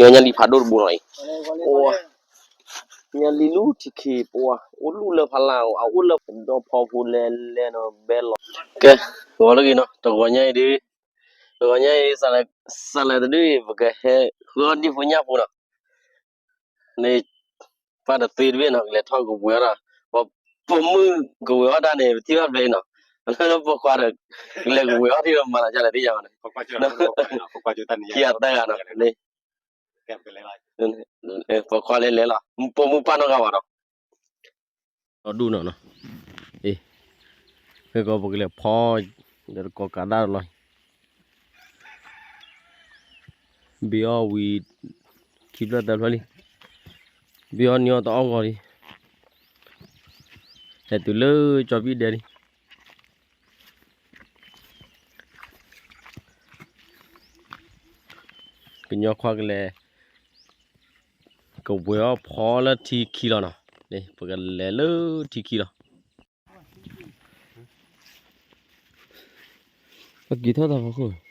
ညၣ်လံဖးဒိၣ်တဘိနီၤအံၤ, ညၣ်လံလူထံခံပှၤ အိၣ်လူလၢဖးလၢ် အအိၣ်လၢဒီဖီဖိလဲၤလဲၤနီၤဘဲလီၤ, ကဲ, ဂီၤလၢဂ့ၤနီၤ တဂီၤညါအံၤဒုး, တဂီၤညါအံၤ စးလဲၤတဒုအံၤ ပကဟဲဃုအီၣ်ဒံၣ်ဖိညၣ်ဖိနီၤ, န့ၣ် ပၢ်တသ့တဘ့ၣ်နီၤ ကလဲၤထီၣ်ကဝဲၤအီၣ်တၢ်, ပပိာ်မုၣ်ကဝဲၤအီၣ်တၢ်န့ၣ် ပထံၣ်ဘၣ်ဖဲအံၤနီၤ, လၢပိာ်ခွါဒီး ကလဲၤကဝဲၤအီၣ်ထံၣ်ဒီးမၤလီၤကလဲၤသ့ၣ်ညါဘၣ်န့ၣ်, ခံဂၤသၢဂၤနီၤ, န့ၣ် ပိာ်ခွါလဲၤလဲၤလီၤ ပိာ်မုၣ်ပၢ်နီတဂၤဘၣ်နီၤ, ဒီဒူၣ်နီၤနီၤ, အ့ၣ်, ဖဲကီးပကလဲၤဖီ, ဒီးတကိးကးတၢ်တလီၤ, ဘ့အီၣ်ဝံၤ, ခံဖျၢၣ်သၢဖျၢၣ်လံ, ဘ့အီၣ်နံၤအီၣ်တအီၣ်ဂီၤလံ, ဟဲတုၤလၢကၠီဘံၣ်ဒဲလံ ကညီခွါကလဲၤ, ကဝဲၤအီၣ်ဖီလၢထံခံလီၤနီၤ, န့ၣ် ပကလဲၤလၢထံခံလီၤ, ပက့ၤထီၣ်တၢ်ဖီခိၣ်,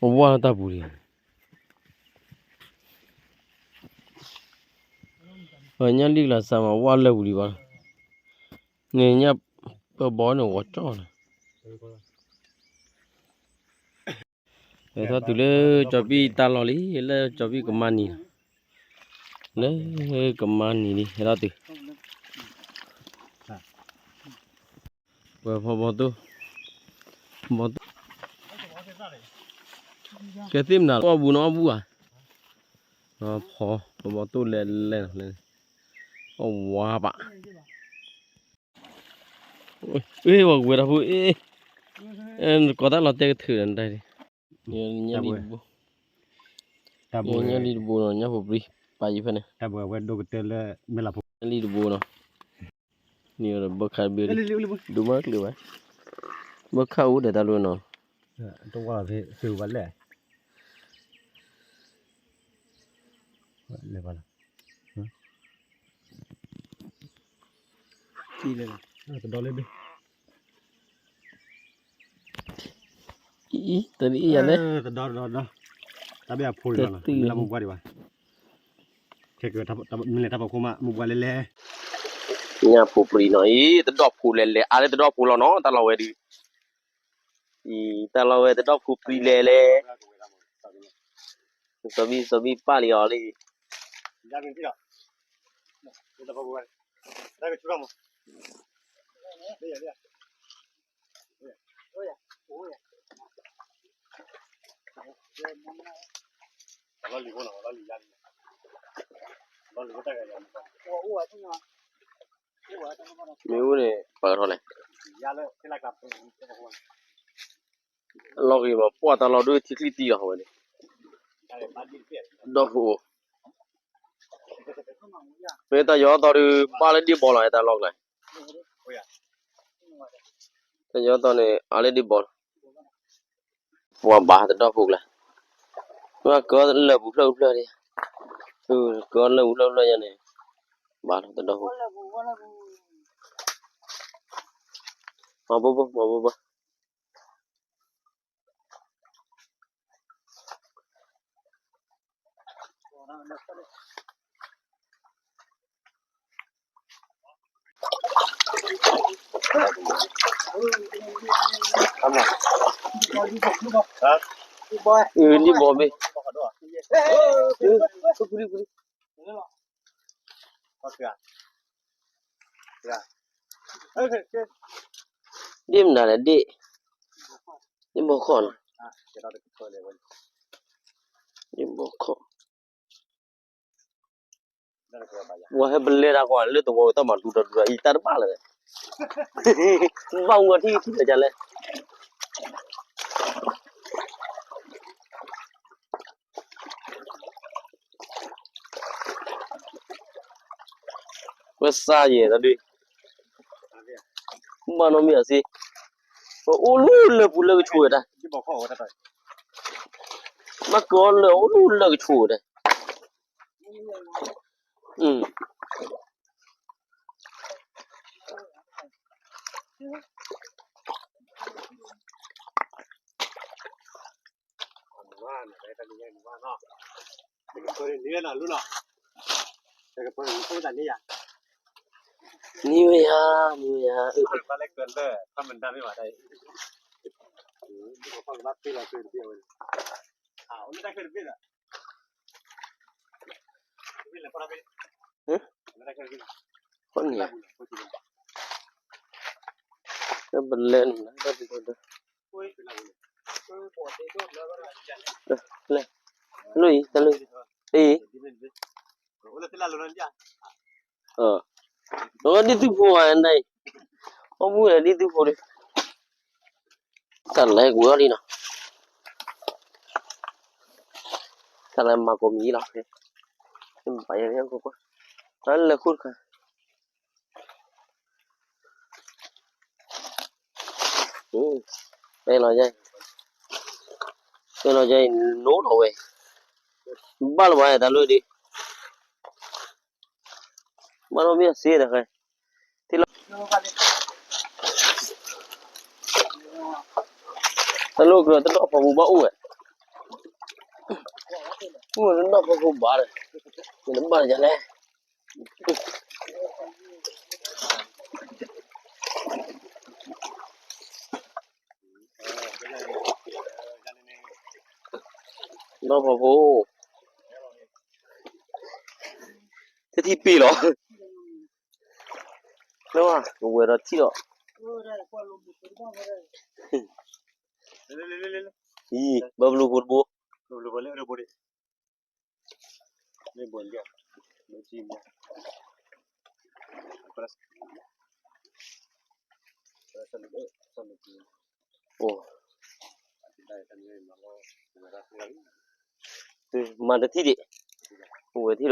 အဝါတၢ်ပူၤလံ, ညၣ်လံကလၤစၢ်မး ဝါလၢပူၤလံဘၣ်, န့ၣ်ညၣ်ပဘီန့ၣ် ဝီၤကၠီၣ်လီၤ ဟဲထီၣ်တုၤလၢကၠီဘံၣ်တၢ်လီၢ်လံ, လၢကၠီဘံၣ်ကမါနံၤလီၤ, လၢကမါနံၤလံ ဟဲထီၣ်တုၤ, ဝဲဖီဘီတိၢ်, ဘီတိၢ်, ကဲသ့ၣ်မနုၤ အီၣ်ဘူးနီၤ အီၣ်ဘူးဧါ, ဖီ, ဖီဘီတိၢ်လဲၤလဲၤနီၤ, အီၣ်ဝါဘၣ် အ့ၣ် ဝဲကဝဲၤတၢ်ဖိအ့ၣ်, နကိးတၢ်လီၤတဲာ်ကထုးဒီးနတၢ်, ညၣ်လံတဘိ, ညၣ်လံတဘိနီၤ ညၣ်ဖိပြံ, ပာ်ယံၤဖဲန့ၣ်, ညၣ်လံတဘိနီၤ, န့ၣ်ဘၣ်ခးတဘ့ၣ်, ဒိၣ်မးတချုးဘၣ်, ဘၣ်ခးအိၣ်ဒီးတၢ်လီၤနီၤ, တဝၢ်လီၤသ့ၣ်ဘၣ်လဲၣ် လဲၤဘၣ်လီၤ, အံၤ တဒ်အံၤယၤလဲၣ်, တဒီတဒီတဒီ, တၢ်ဘၣ်အဖိလီၤနီၤ မ့ၢ်လၢမိၢ်ပှၢ်ဒံးဘၣ်, ခဲကမ့ၢ်လဲၤတၢ်ဖီခိၣ်မး မိၢ်ပှၢ်လဲၤလဲၤ, ညၣ်ဖိပြံနီၤအံၤ တဒီၣ်ဖိလဲၤလဲၤ အါလၢတဒီၣ်ဖိလီၤနီၤ တၢ်လီၢ်ဝဲဒုး, အံၤ တၢ်လီၢ်ဝဲတဒီၣ်ဖိပြံလဲၤလဲၤ စီၤဘံၣ် စီၤဘံၣ်ပာ်လံအီၤလံ, မ့ၢ်အိၣ်န့ၣ် ပာ်ထီၣ်လဲၣ် လီၢ်ဂ့ၤမး ပှၢ်တၢ်လီၢ်ဒိၣ်ထံချံတံၢ်လီၤဝဲန့ၣ်, ဒီးဖိ, မ့ၢ်တၢ်ယီၤသီဒုး ဘၣ်လၢဒ့ၣ်ဘီလီၤ တၢ်လီၢ်ကျါ, တၢ်ယီၤသီန့ၣ် အါလၢဒ့ၣ်ဘီလီၤ, ပှၤဘၣ်တဒီဖိကျါ, ကလၢာ်ပူၤဖျၢၣ်ဖျၢၣ်ဒံး, ကလၢာ်ပူၤဖျၢၣ်ဖျၢၣ်ညါန့ၣ်, ဘၣ်လီၤတဒီဖိ, မၤဘိဘိ မၤဘိဘိ အံၤ ဒ့ၣ်ဘီဘ့ၣ်, ဒ့ၣ်မနုၤလဲၣ် ဒ့ၣ်, ဒ့ၣ်ဘီခီၣ်န့ၣ်, ဒ့ၣ်ဘီခီၣ် ပှၤဟဲပလဲတၢ်ကွၢ် လၢသဝီဝဲတၢ်မၤဒူဒီးဒူဒီး အံၤတၢ်တဘၣ်လၢၤ, ဘၣ်ဝဲထံၣ်ထံၣ်လၢၤလဲၣ်, ဝဲစါယဲၢ်တၢ်ဒုး, ဘၣ်နီတမံၤအစ့, ပအိၣ်လူလၢပူၤလၢကဆိၣ်ဝဲတၢ်, ဘၣ်ကီလၢအိၣ်လူလၢကဆိၣ်ဝဲတၢ်, အ နံၤဝဲယၤ, နံၤဝဲယၤ, ဖဲပလဲၤနုာ်လၢတၢ်ပူၤဒီး, လဲၤ, တၢ်လီၢ်အံၤ, တၢ်လီၢ်အံၤ, အံၤ, အဒ်သုးဖိဘၣ်နၤအံၤ, အီၣ်မူဒ်သုးဖိဒီး, တၢ်လဲၤကွံာ်အီၤလံနီၤ, တၢ်လဲၤမၤကိးမံၤလီၤ, ဘၣ်ယၤ, တၢ်လဲၤခိၣ်တခါ အဲၣ်လီၤယဲ, အဲၣ်လီၤယဲအံၤ နိးထီၣ်ဝဲ, ဘၣ်လီၤဘၣ်တၢ်လီၢ်ဒံး, ဘၣ်လီၤမ့ၢ်အစ့တခါ, ထံၣ်လီၤ, တၢ်လီၢ်ကြၢးတဒီၣ်ဖီဖိဘၣ်အိၣ်ဝဲ, အိၣ်တဒီၣ်ဖီဖိဘၣ်ဒီး, မ့ၢ်တဘၣ်ယၤလဲၣ် ဒီဖီဖိ, တထံၣ်ပ့ၢ်လီၤ, လၢဝဲကဝဲၤဒီးထံၣ်ဒီး, အံၤ ဘၣ်ဘျူးဖိတဘိ, မၤတထံၣ်ဒံး, ဝဲထံၣ်ဒီး,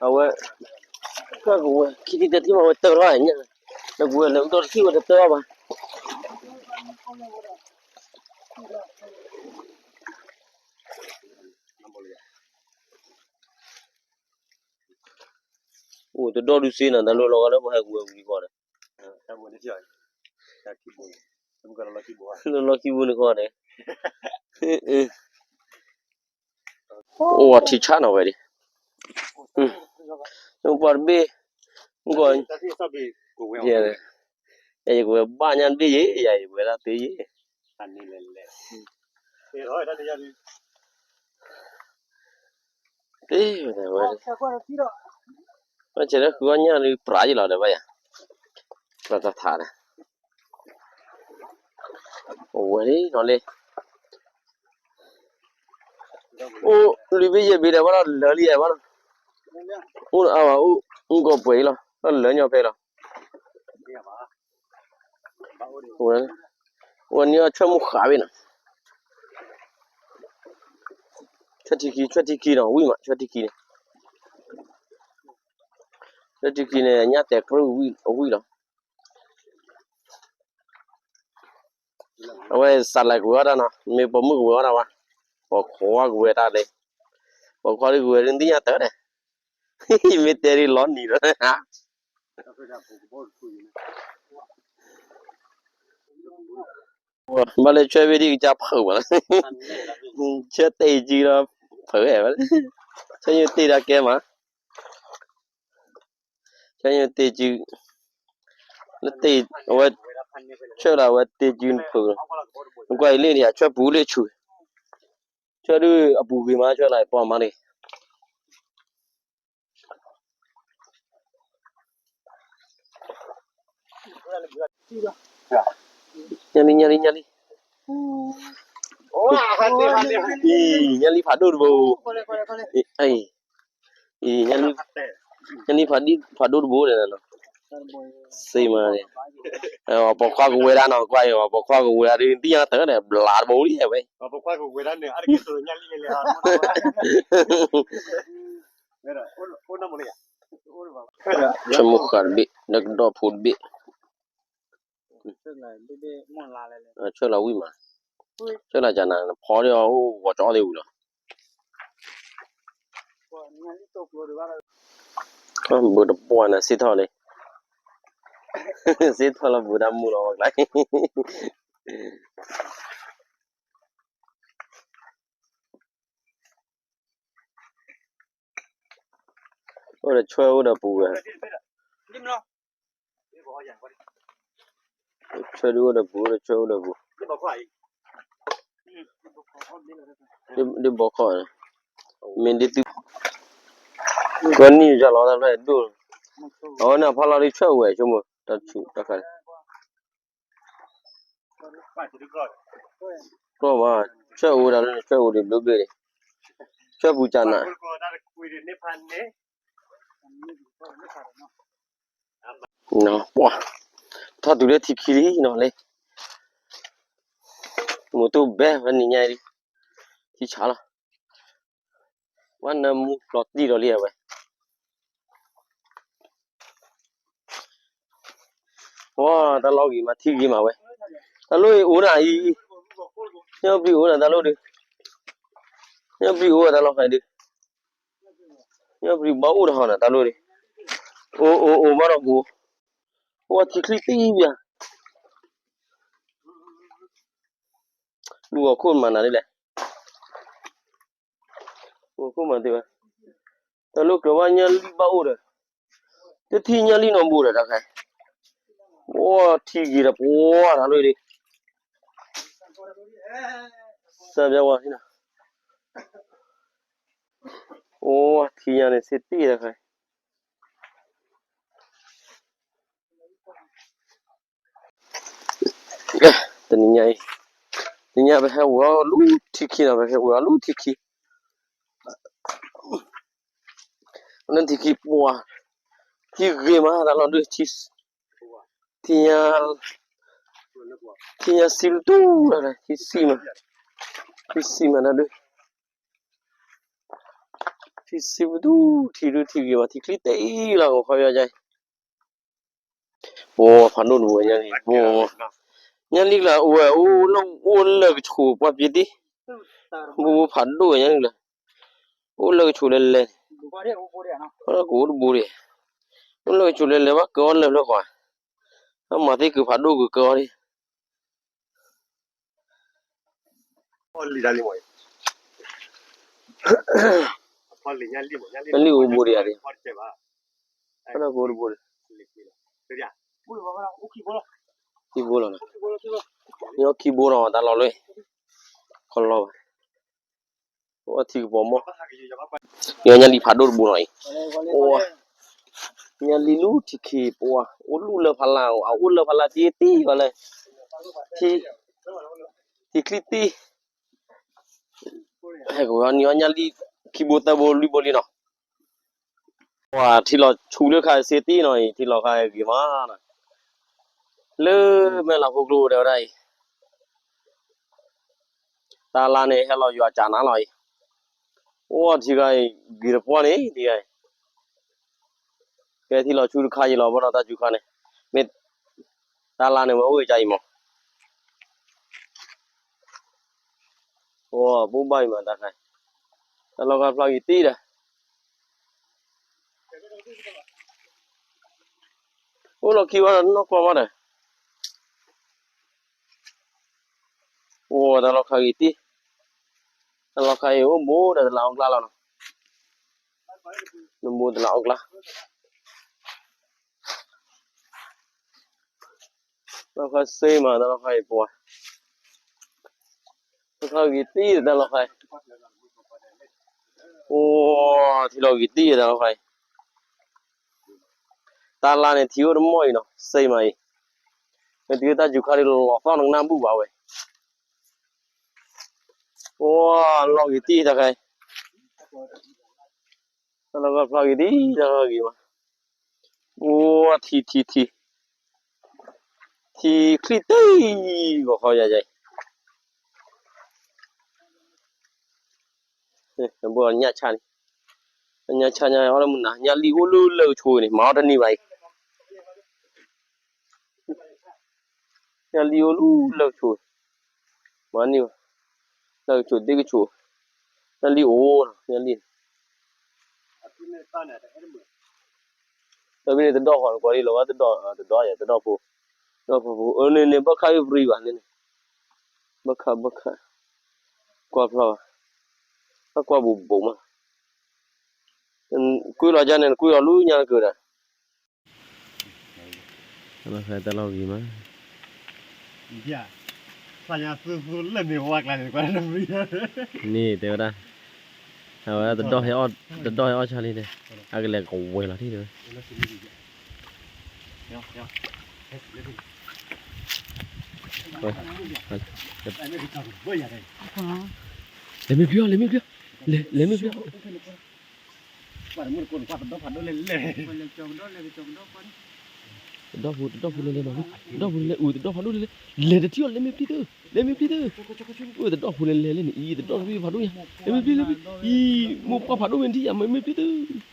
အဝဲ, ကဝဲၤ ခံထံၣ်တထံၣ်မး ဝဲတၢၢ်ထီၣ်ညၣ်, နကဝဲၤလဲၤဒီတထံၣ်ဝဲတတၢၢ်ဘၣ်. အိၣ်တဒီဒုးစ့နၤ တၢ်လီၢ်လီၤဂာ်လၢပှၤဟဲကဝဲၤဝံၤဃီဒီး, လီၢ်ခံပူၤန့ၣ်ဃီဒီး, အိၣ်ဝဲထံဆၣ်နီၤဝဲဒၣ်, ပှၤတဘ့ၣ်, ယကဝဲၤဘၣ်ညါတဘ့ၣ်ယဲ, ယၤယကဝဲၤဒၣ်သ့ယဲ, သ့ဝဲ, ဘၣ်ဆဲးလၢဃုအီၣ်ညၣ်ဒုးပြးယလီၤဒီးဘၣ်ယၤ, တထးဒီး, အိၣ်ဝဲလံနီၤလံ, အိၣ်လွံၢ်ဘ့ၣ်ယဲၢ်ဘ့ၣ်ဒီးဘၣ်ဒီးလၢာ်လံဘၣ်နီၤ, အိၣ်အါဘၣ်အိၣ်, အိၣ်ကီးပှဲၤအံၤလီၤ, ဒီးလၢာ်ညီဖဲလီၤ. ဝဲန့ၣ်အီၣ်ဆွဲၣ်မုၢ်ဃာ်ဘ့ၣ်နီၤ, ဆွဲၣ်ထံခံ, ဆွဲၣ်ထံခံနီၤ ဝံၣ်မး ဆွဲၣ်ထံခံန့ၣ်, ဆွဲၣ်ထံခံန့ၣ် ညၣ်တဲာ်ကြုၢ်ဝံၣ်အဝံၣ်လီၤ. အဝဲစးလဲၤကဝဲၤအီၣ်တၢ်နီၤ, မ့ၢ်ပိာ်မုၣ်ကဝဲၤအီၣ်တၢ်ဘၣ်, ပိာ်ခွါကဝဲၤတၢ်လဲၣ်, ပိာ်ခွါဒုးကဝဲၤဒုးသ့ၣ်ညါတၢ်ဒဲး, မ့ၢ်တဲဒ်လီၤနံၤဒီး ဘၣ်လၢဆွဲၣ်ဘ့ၣ်ဒ်ကစၢ်ဖုးဘၣ်, ဆွဲၣ်တဲာ်စုဒီးဖုးဝဲ, ဆွဲၣ်တဲာ်စု, အဝဲ, ဆွဲၣ်လၢအဝဲတဲာ်စုနဖုး, နကွၢ်အံၤလံန့ၣ် အဆွဲၣ်ပူၤလၢဆူၣ်, ဆွဲၣ်ဒုးအပူၤဂ့ၤမး ဆွဲၣ်လၢပှၤမၤန့ၣ် ညၣ်လံ ညၣ်လံ ညၣ်လံ, အံၤ ညၣ်လံဖးဒိၣ်တဘိ, အံၤ ညၣ်လံဖးဒိၣ်တဘိဒီးနီၤ, စ့မးန့ၣ်, ပိာ်ခွါကဝဲၤဒၣ်နီၤ ကွၢ်အံၤ ပိာ်ခွါကဝဲၤဒၣ်ဒုး သ့ၣ်ညါတၢ်ဒီး ဘျးတဘိလံဝဲ, ဆွဲၣ်မုၢ်ဃာ်တဘ့ၣ် ဒီးကဒီၣ်ဖိတဘ့ၣ် ဆွဲၣ်လၢဝံၣ်မး, ဆွဲၣ်လၢကနၤ နဖီဒၣ်အီၤ အိၣ်ဂီၤကၠီသ့ၣ်ဝံၤလီၤ, ဘုးတပှၢ်န့ၣ် စ့ၢ်ထီၣ်လံ, စ့ၢ်ထီၣ်လီၤဘုးတၢ်မူလီၤဝဲကျါ, အိၣ်ဒီးဆွဲအိၣ်ဒီးပူၤဝဲ, ဆွဲဒုးအိၣ်ဒီးပူၤ, အိၣ်ဒီးဆွဲအိၣ်ဒီးပူၤ, ဒ်ဘီခီ, မ့ၢ်ဒ်သု, ကနံၣ်ယလီၤတၢ်ဖျၢၣ်ဒိၣ်, အဝဲန့ၣ်အဖီလာ်ဒ်ဆွဲအိၣ်ဝဲဆိကမိၣ်, တၢ်ဆူးတၢ်ခါ ကျီၢ်ဘၣ်, ဆွဲအိၣ်တၢ်လၢဆွဲအိၣ်ဒံးဘျုးဘျုးန့ၣ်, ဆွဲပူၤကနး, ပှၤ, ထီၣ်တုၤလၢထံခံလံနီၤလံ, မိၢ်တိၢ်ဘဲဝဲနံၤညါအံၤ, ထံဆးလီၤ, ပှၤနၢမူကျီၤတံၢ်ဒီးလံဝဲ တၢ်လီၢ်ဂ့ၤမး ထံဂ့ၤမးဝဲ, တၢ်လီၢ်အံၤအိၣ်နၤအံၤ, ညီဘျံးအိၣ်နၤတၢ်လီၢ်ဒုး, ညီဘျံးအိၣ်တၢ်လီၢ်ခါဒုး, ညီဘျံးဘၣ်အိၣ်တဟီနၤတၢ်လီၢ်ဒုး, အိၣ်အိၣ်အိၣ်ဘၣ်ဒီးကအိၣ်, အိၣ်ထံချံတံၢ်ဘၣ်, လူၤဂီၤခိၣ်မၤနၤဒ်လဲၣ်, လူၤဂီၤခိၣ်မၤသ့ဝဲ, တၢ်လီၢ်ကြၢးဘၣ်ညၣ်လံၣ်ဘၣ်အိၣ်ဒီး, တထံၣ်ညၣ်လံၣ်နီၢ်ဘူးဒီးတၢ်ခါ, အိၣ်ထံဂ့ၤဒီးပှၤတၢ်လီၢ်ဒံး, စၢ်ဘျါဝါ, အိၣ်ထံညါန့ၣ် စ့တ့ၢ်တၢ်ခါ တနံၤညါအံၤ, တနံၤညါပဟဲဝဲလၢထံခံနီၤ, ပဟဲဝဲလၢထံခံ, လၢထံခံပှၤ, ထံဂ့ၤမးတၢ်လီၢ်ဒုး, ထံ, ထံညါစံးပတူၢ်, ထံစံးမး, ထံစံးမးတၢ်ဒုး, ထံစံးပတူၢ်, ထံဒုးထံဂ့ၤမး, ထံချံတ့ၢ်လီၤ ဂီၤခီယါယါအံၤ ပဖးဒိၣ်တဘိညါလံ, ညၣ်လံၣ်ကျါအိၣ်ဝဲ, အိၣ်လၢကဆိးပှၤပျ့ၤတံၢ်, ဘိဖးဒိၣ်ဝဲညၣ်လံၣ်ကျါ, အိၣ်လၢကဆိးလဲၤလဲၤ, ကအိၣ်တဘိဒံး, အိၣ်လၢကဆိးလဲၤလဲၤဘၣ်ကၢအီၣ်လၢၢ်ဖျၢၣ်ကွၢ်, အမၤသ့ၣ်ကဖးဒိၣ်ကကၢအီၣ်ဒံး လံၣ်အိၣ်ဘိဒံးဧါ, လံၣ်အိၣ်ဘိဒံး, ကအိၣ်တဘိဒံး, ခံဘိလီၤ, ခံဘိလီၤ, ညီခံဘိလီၤ တၢ်လီၢ်လၢ, ခီလီၤဘၣ်, အိၣ်ထံကပီၤမီၢ်, ညီညၣ်လံၣ်ဖးဒိၣ်တဘိလီၤအံၤ, အိၣ်, ညၣ်လံၣ်လူထံခံပှၤ, အိၣ်လူလၢဖးလၢ်, အအိၣ်လၢဖးလၢ်တံၢ်တံၢ်လီၤလၢ, ထံချံတံၢ် ဟဲကဝီၤနံၤအီၣ်ညၣ်လံၣ်ခံဘိသၢဘိလွံၢ်ဘိလံနီၤ, ပှၤထံလီၤဆူလၢခါစ့တ့ၢ်နီၤအံၤ, ထံလီၤခါဂ့ၤမးနီၤ, လၢမဲၢ်လးဖိကျိဒဲးဝဲဒၣ်အံၤ, တၢ်လါန့ၣ်ဟဲလီၤယွၤကနါလီၤအံၤ, အိၣ်ထံဂၤအံၤ ဂ့ၤတပှၢ်န့ၣ် ထံဂၤအံၤ ကဲထံလီၤဆူတခါယံၤလီၤဘၣ်ဒီးတၢ်စူၤခါန့ၣ်, မ့ၢ်, တၢ်လါန့ၣ်ဝဲအိၣ်ကယံၤမး, အိၣ်ဘိၣ်ဘၣ်အံၤမးတၢ်ခါ, တၢ်လီၢ်ခါဖျါဂ့ၤတံၢ်ဒီး, အိၣ်လီၤခံဝဲဒီးနီၢ်ကွၢ်မးဒီး, အိၣ်တၢ်လီၢ်ခါဂ့ၤတံၢ်, တၢ်လီၢ်ခါအံၤအိၣ်ဘိဒီးတလးအီၣ်ကျါလီၤနီၤ, နဘိတလးအီၣ်ကျါ တၢ်လီၢ်ခါစ့မး တၢ်လီၢ်ခါအံၤပှၤ, တၢ်လီၢ်ခါဂ့ၤတံၢ်တၢ်လီၢ်ခါအံၤ, အိၣ်ထံလီၤဂ့ၤတံၢ်တၢ်လီၢ်ခါအံၤ, တၢ်လါန့ၣ်ထံအိၣ်တမီၢ်အံၤနီၤ စ့မးအံၤ, မ့ၢ်တုၤတၢ်စူၤခါဒ်လီၤသီၣ်နကနၣ်ဘူၣ်ဘၣ်ဝဲ, အိၣ်လီၤဂ့ၤတံၢ်တၢ်ခါအံၤ, တၢ်လီၢ်ခါဖျါဂ့ၤတံၢ်တၢ်လီၢ်ဂ့ၤမး, အိၣ်ထံထံထံ ထံချံတံၢ် ဂီၤခီယါယါအံၤ, ဘၣ်ညၣ်ဆၣ်န့ၣ်, ညၣ်ဆၣ်ညါအီၣ်လၢမုၢ်နၤ ညၣ်လံၣ်အိၣ်လၢလၢကဆိးန့ၣ် မၤအီၣ်တန့ၢ်ဘၣ်အံၤ, ညၣ်လံၣ်အိၣ်လၢလၢကဆိး, မၤန့ၢ်ဘၣ်, လၢကဆိးဒ့ကဆိး, ညၣ်လံၣ်အိၣ်, ညၣ်လံၣ် တၢ်မ့ၢ်န့ၣ်တဒီၣ်ဃီ နကွၢ်ဒ်လီၤဘၣ်တဒီၣ်, တဒီၣ်ယဲ တဒီၣ်ဖိ, တဒီၣ်ဖိဖိ, အန့ၣ်န့ၣ် ဘၣ်ခါအံၤပရံဘၣ်န့ၣ်, ဘၣ်ခါ ဘၣ်ခါ, ကွၢ်ဖျါဘၣ်, တၢ်ကွၢ်ဘူးဘူးမး, ကွံလီၤယါန့ၣ် ကွံလီၤလူညါတကၢၢ်ဒီး, တၢ်လီၢ်ဂ့ၤမး, န့ၣ်တဲဝဲဒၣ်, အဝဲတဒီၣ်ဟဲအီၣ်ဆၣ်လံတဲ, အကလဲၤကဝဲၤလီၤထံၣ်တဲဝဲ လဲၤမ့ၢ်ပျံၤအီၤ လဲၤမ့ၢ်ပျံၤအီၤ, လဲၤမ့ၢ်ပျံၤအီၤ, တဒီၣ်ဖိ တဒီၣ်ဖိလဲၤလဲၤမး, တဒီၣ်ဖိလဲၤလဲၤ အိၣ်တဒီၣ်ဖးဒိၣ်လဲၤလဲၤ, လဲၤတထံၣ်အီၤ လဲၤမ့ၢ်ပျံၤသု, လဲၤမ့ၢ်ပျံၤသု, အိၣ်တဒီၣ်ဖိလဲၤလဲၤလၢန့ၣ် အံၤတဒီၣ်တဘ့ၣ်ဖးဒိၣ်ညါ, လဲၤမ့ၢ်ပျံၤလၢ, အံၤ မိၢ်ပှၢ်ဖးဒိၣ်မ့ၢ်ထံၣ်ယၤ မ့ၢ်မ့ၢ်ပျံၤသု ဘၣ်ဒီးကနံၤတဘ့ၣ်,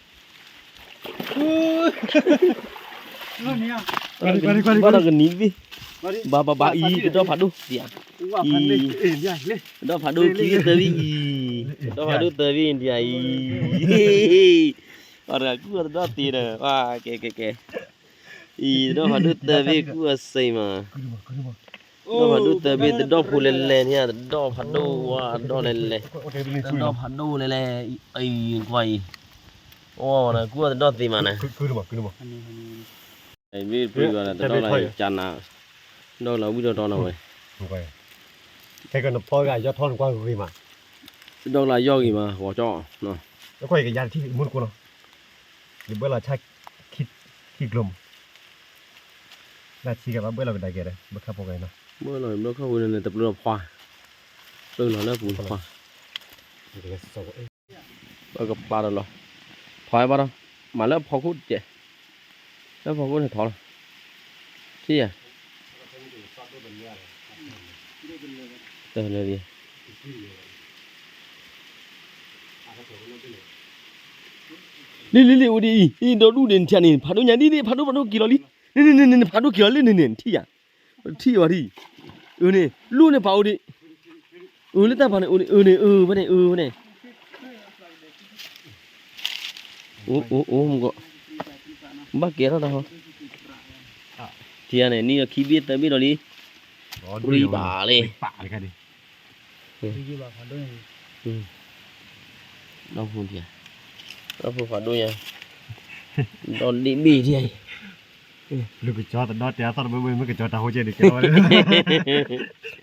ဘၣ်ဘၣ်ဘၣ်အံၤ တဒီၣ်ဖးဒိၣ်ဒံးဧါ, အံၤ, တဒီၣ်ဖးဒိၣ်ခံဘ့ၣ်သၢဘ့ၣ်အံၤ, တဒီၣ်ဖးဒိၣ်သၢဘ့ၣ်ဒံးဧါအံၤ, အီၤတဂၤကူၣ်အီၤတဒီၣ်သ့ဒီး, ကဲကဲကဲ, အံၤ တဒီၣ်ဖးဒိၣ်သၢဘ့ၣ်ကူၣ်အီၤစ့မး, တဒီၣ်ဖးဒိၣ်သၢဘ့ၣ် တဒီၣ်ဖိလဲၤလဲၤန့ၣ်ဧါ တဒီၣ်ဖးဒိၣ်ဝါ တဒီၣ်လဲၤလဲၤ, တဒီၣ်ဖးဒိၣ်လဲၤလဲၤ, အံၤကွၢ်အံၤ, အိၣ်ဝဲန့ၣ် ကူၣ်အီၤတဒီၣ်သ့မးန့ၣ် မ့ၢ်တပျံၤဘၣ်ဒီး တဒီၣ်လၢကနး, တဒီၣ်လၢဝံၣ်ဒီးတီနီၤဝဲ, ခဲကနဖီဂၤယီၢ်ထီၣ်နကွၢ်ဂ့ၤမး, တဒီၣ်လၢယီၢ်ဂ့ၤမး ဂီၤကၠီ, နကွၢ်ယကယါတထံၣ်မုၢ်တကိၢ်နီၤ, ယဘၣ်လီၤဆၣ်ခံကျိၤမး, လၢဆံကဘၣ်ဘၣ်လီၤကဒါက့ၤဒီး ဘၣ်ခၣ်ဖိကနီၤ, ဘၣ်လီၤဘၣ်ခၣ်ဖိန့ၣ် တပျၢၤဖှါ, ပျၢၤလီၤလၢပူၤဖှါ ပကပာ်ဒီးလီၤ, ထီၣ်ဘၣ်ဒီး, မၤလၢအဖီခိၣ်တကဲး, လၢအဖီခိၣ်န့ၣ်ထီၣ်လီၤ, ထံၣ်ယၤ, တၢ်လၢ, လံလံလံ အိၣ်ဒံးအံၤ အံၤ ဒီဒူၣ်ဒံး နထံၣ်န့ၣ် ဖးဒိၣ်ညါဒ်န့ၣ် ဖးဒိၣ်ဖးဒိၣ်က့ၤလီၤလံ, န့ၣ်န့ၣ်န့ၣ် ဖးဒိၣ်က့ၤလီၤလံန့ၣ်န့ၣ် နထံၣ်ယၤ, ထံၣ်ဝဲဒံး, အၢန့ၣ် လူန့ၣ်ပာ်အိၣ်ဒံး, အၢလၢတၢ်ဖးန့ၣ် အၢန့ၣ် အၢန့ၣ် အၢဝဲန့ၣ် အၢဝဲန့ၣ်, အိၣ်အိၣ်အိၣ်မူကီး, ဘၣ်ကဲထီၣ်တၢ်ဟီ, ထံၣ်ယၤန့ၣ် နံၣ်ဒီးခံဘ့ၣ်သၢဘ့ၣ်ဒီးလံ, ရံဘၣ်လံ, ဒီဖိထံၣ်ယၤ, ဒီဖိဖးဒိၣ်ညါ, ဒီဒ့ၣ်ဘ့ၣ်ထံၣ်ယၤအံၤ, လူၤကကၠီတဒီတဲအသီၣ်တဘၢဘၢ မ့ၢ်ကကၠီတၢ်ဟိကဲန့ၣ်ကဲလီၤဝဲ, စ့တံၢ်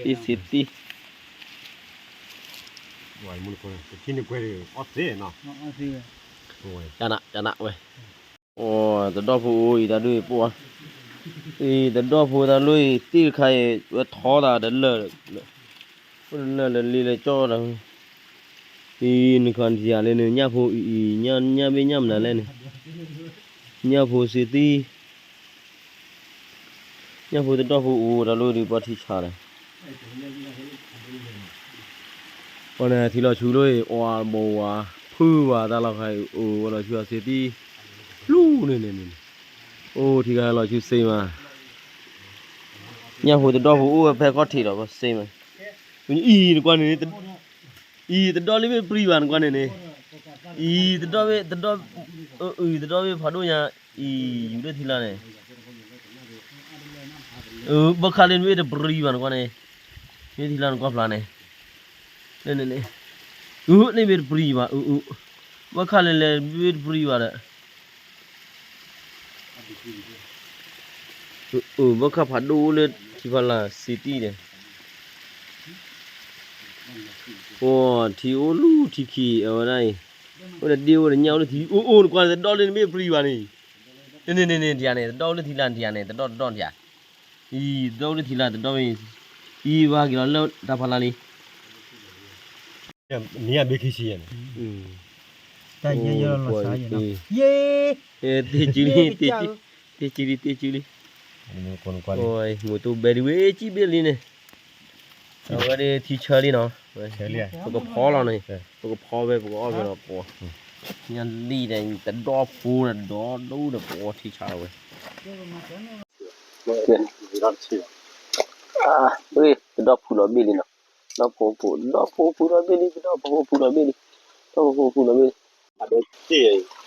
စ့တံၢ်, တထံၣ်န့ၣ်ကွဲးအီၣ်သ့နီၤ, တနးတနးဝဲ, အိၣ်တဒီၣ်ဖိအိၣ်အံၤတၢ်ဒိၣ်အံၤပှၤ, အံၤတဒီၣ်ဖိတၢ်လီၢ်အံၤ သ့ၣ်တခါအံၤ ဝဲထီသးတလၢာ်, အိၣ်တလၢာ်လၢလံလၢကၠီဒီး, အံၤနခီနထံၣ်ယၤလၢန့ၣ် ညၣ်ဖိအံၤအံၤ ညၣ်ဘ့ၣ်ညၣ်မနုၤလဲၣ်န့ၣ်, ညၣ်ဖိစ့တံၢ် ညၣ်ဖိတဒီၣ်ဖိအိၣ်တၢ်လီၢ်ဒုးပှၤထံဆးဒီး, ပှၤန့ၣ်ထံလီၤဆူလီၤအံၤ အီၣ်ဘီဝါ ဖုဘၣ်တၢ်လီၢ်ခါအံၤ အိၣ်ဝဲလီၤဆူအစ့တံၢ် လူန့ၣ်န့ၣ်န့ၣ်, အိၣ်ထံခါလီၤဆူစ့မး, ညၣ်ဖိတဒီၣ်ဖိအိၣ်ဝဲဖဲခီၣ်ထံးဒီးစ့မး, အံၤနကွၢ်န့ၣ် အံၤတဒီၣ်လၢမ့ၢ်တပြံဘၣ်နကွၢ်န့ၣ်န့ၣ်, အံၤတဒီၣ်မ့ၢ်တဒီၣ်, အံၤတဒီၣ်မ့ၢ်ဖးဒိၣ်ညါ, အံၤယူၤလၢထံလီၤန့ၣ်, ဘၣ်ခါလၢမ့ၢ်တပြံဘၣ်နကွၢ်န့ၣ်, မ့ၢ်ထံလီၤနကွၢ်ဖျါန့ၣ်, န့ၣ်, အၢ န့ၣ်မ့ၢ်တပြံဘၣ်, အၢ အၢ, ဘၣ်ခါလၢလဲၤမ့ၢ်တပြံဘၣ်ဒီး အၢ ဘၣ်ခါဖးဒိၣ်အိၣ်လၢထံဖီလာ်စ့တံၢ်ဒီး, ပှၤထံအိၣ်လူၤထံခံ အဝဲဒၣ်အံၤ, အိၣ်ဒီးဒ့အိၣ်ဒီးညၣ်အိၣ်လၢထံ, အိၣ်အိၣ်နကွၢ်တဒီၣ်လၢနမ့ၢ်ပြံဘၣ်န့ၣ်, န့ၣ်န့ၣ်န့ၣ် ထံဧါန့ၣ် တဒီၣ်အိၣ်လၢထံလာ်ထံဧါန့ၣ် တဒီၣ်တဒီၣ်ထံဧါ, အံၤ တဒီၣ်အိၣ်လၢထံလာ်တဒီၣ်မ့ၢ်, အံၤဘၣ်က့ၤလီၤလၢတၢ်ဖီလာ်လံ မ့ၢ်အဘ့ၣ်ခံဆံယဲၢ်န့ၣ်, တၢ်ယဲၢ်ယဲၢ်လီၤစါယဲၢ်နီၤ, ယဲၢ်, သ့ၣ်စုလံ သ့ၣ်စု, သ့ၣ်စုလံ သ့ၣ်စုလံ, မိၢ်တိဘဲဒ်ဝဲ စံၣ်ဘ့ၣ်လံန့ၣ်, အဝဲဒၣ်ထံဆၢလံနီၤ, ပကဖီလီၤန့ၣ်, ပကဖီဝဲ ပကအီၣ်ဝဲဒီးပှၤ, ညၣ်လံၣ်ဒီး တဒီၣ်ဖိဒီး ဒီဒူၣ်ဒီးပှၤထံဆါဝဲ တဒီၣ်ဖုလီၤဘ့ၣ်လံနီၤ, ဒီဖိဖု, ဒီဖိဖုလီၤဘ့ၣ်လံ, ဒီဖိဖုလီၤဘ့ၣ်လံ, ဒီဖိဖုလီၤဘ့ၣ်လံ, အဒိးတ့ၢ်အံၤ,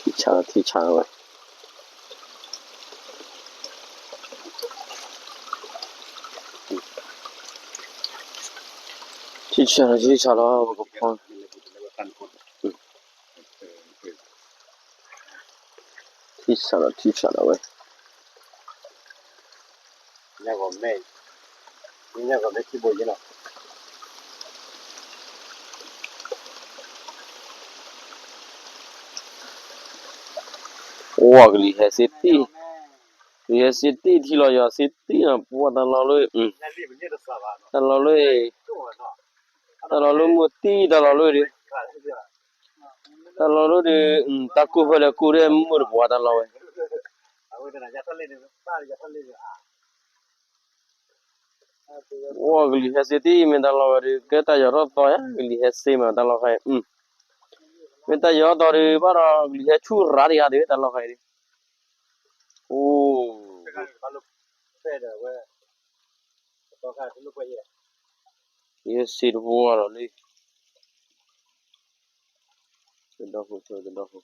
ထံဆါ ထံဆါဝဲ. ထံဆးလီၤ ထံဆးလီၤ ပကဖီ ထံဆးလီၤ ထံဆးလီၤဝဲ အိၣ် ကလံၤဟဲစ့တ့ၢ်, ကလံၤဟဲစ့တ့ၢ် ထံလီၤယွၤစ့တ့ၢ်နီၤ ပှၤတၢ်လီၤလၢ တၢ်လီၤလၢ တၢ်လီၤလၢမုၢ်တံၢ် တၢ်လီၤလၢဒီး တၢ်လီၤလၢဒီး တၢ်ကိၢ်ဖဲလဲၣ်ကိၢ်ဒဲး မုၢ်တပှၤတၢ်လီၤဝဲ အိၣ် ကလံၤဟဲစ့တ့ၢ် မ့ၢ်တၢ်လီၤဝဲဒီး ကဲတၢ်ယီၤထီၣ်သီဧါ ကလံၤဟဲစ့မး တၢ်လီၤခါအံၤ မ့ၢ်တၢ်ယီၤထီၣ်သီဒီး ဘၣ်ဒီးကလံၤဟဲဆူၣ်ရၤတဂၤဒီး တၢ်လီၤခါအံၤဒီး အိၣ် ယဲစ့တဘိဒီးလံ တဒီဖိ တဒီဖိ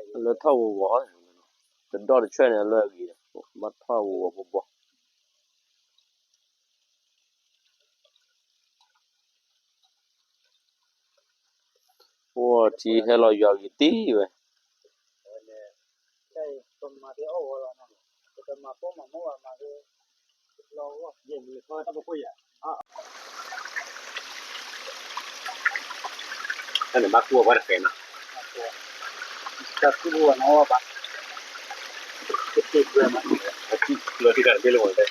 အလွဲထီၣ်ဂီၤဂီၤ, တဒီတဆွဲန့ၣ် အလွဲအဂ့ၤဒီး ဘၣ်ထီၣ်ဂီၤဂီၤဘီဘီ အိၣ်ထံဟဲလီၤယွၤဂ့ၤတံၢ်ဝဲ, တၢ်န့ၣ်ဘၣ်ကူၣ်အဝဲတဃဲနီၤ, တၢ်ကူၣ်အဝဲနီၤဘၣ်, ကဲ ပကဖီတဒီဖိ ဆွဲၣ်ဖိနီၤ ညၣ်လံၣ်ဖိလီၤနီၤ, ကဲ ဒီးဝဲဒၣ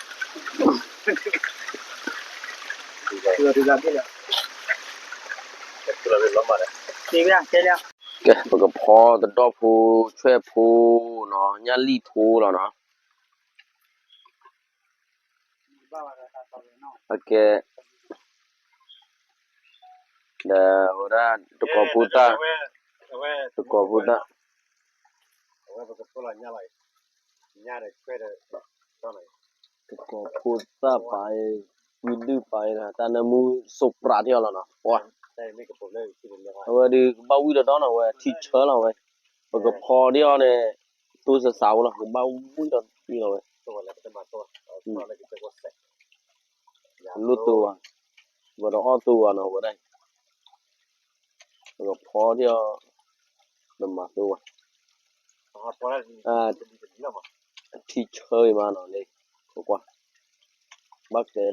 ် တကိးဖိသၣ်, တကိးဖိသၣ်, တကိးဖိသၣ်ပာ်အံၤ, ဝံဒုၣ်ပာ်အံၤ တၢ်နၢမူစိးပြးထံအီၤလီၤနီၤ, ပှၤ အဝဲဒုးကဘၣ်ဝံၣ်ဒီးဒီနီၤ ဝဲထံဆၢလီၤဝဲ, ပကဖီဒံးအီၤန့ၣ် တိစၢ်စၢ်ဝဲလီၤ ကဘၣ်ဝံၣ်ဒီးဝံၣ်လီၤဝဲ လိၣ်သိဝဲ, ပဒီးအီၣ်သိဝဲနီၤ ဝဲဒၣ်အံၤ, ပကဖီဒံးအီၤ, ပမၤသိဝဲ, ထံဆၢအံၤမးနီၤန့ၣ်, ပကွၢ်, ဘၣ်